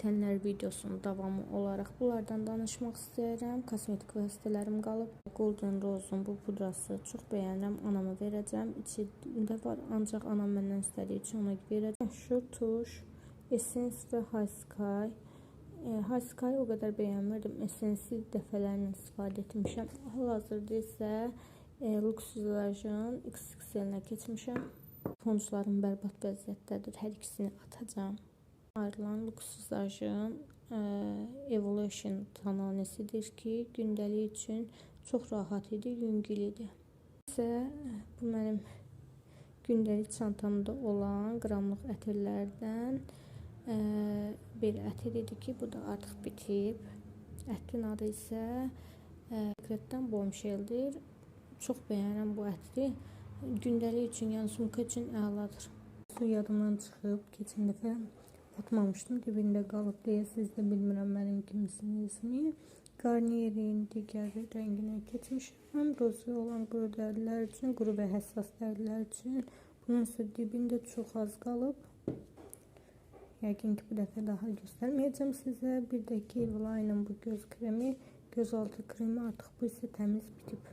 Bitənlər videosunun davamı olaraq bunlardan danışmaq istəyirəm. Kosmetik vasitələrim qalıb. Golden Rose'un bu pudrası çox bəyənirəm. Anama verəcəm. İçində var, ancaq anam məndən istədiyi üçün ona verəcəm. Şu tuş, Essence və High Sky. High Sky o qədər bəyənmirdim. Essence'i dəfələrlə istifadə etmişəm. Hal-hazırda isə Lux Visage'ın XXL-nə keçmişəm. Fonçlarım bərbad vəziyyətdədir. Hər ikisini atacağam. Ayrılan Lux Visage'ın Evolution tonalisidir ki, gündəlik üçün çox rahat idi, yüngül idi. Isə bu mənim gündəlik çantamda olan qramlıq ətirlərdən bir ətir idi ki, bu da artıq bitib. Ətrin adı isə Secret'dən Bombshell'dir. Çox bəyənirəm bu ətri. Gündəlik üçün, yəni sumka üçün əladır. Su yadımdan çıxıb, keçən dəfə atmamışdım, dibində qalıb deyə siz də bilmirəm mənim kimisinizmi. Garnier'in digər rənginə keçmişəm. Rozu olan quru dərilər üçün, quru və həssas dərilər üçün. Bunun isə dibində çox az qalıb. Yəqin ki, bu dəfə daha göstərməyəcəm sizə. Bir də ki, Eveline-ın bu göz kremi, gözaltı kremi artıq bu isə təmiz bitib.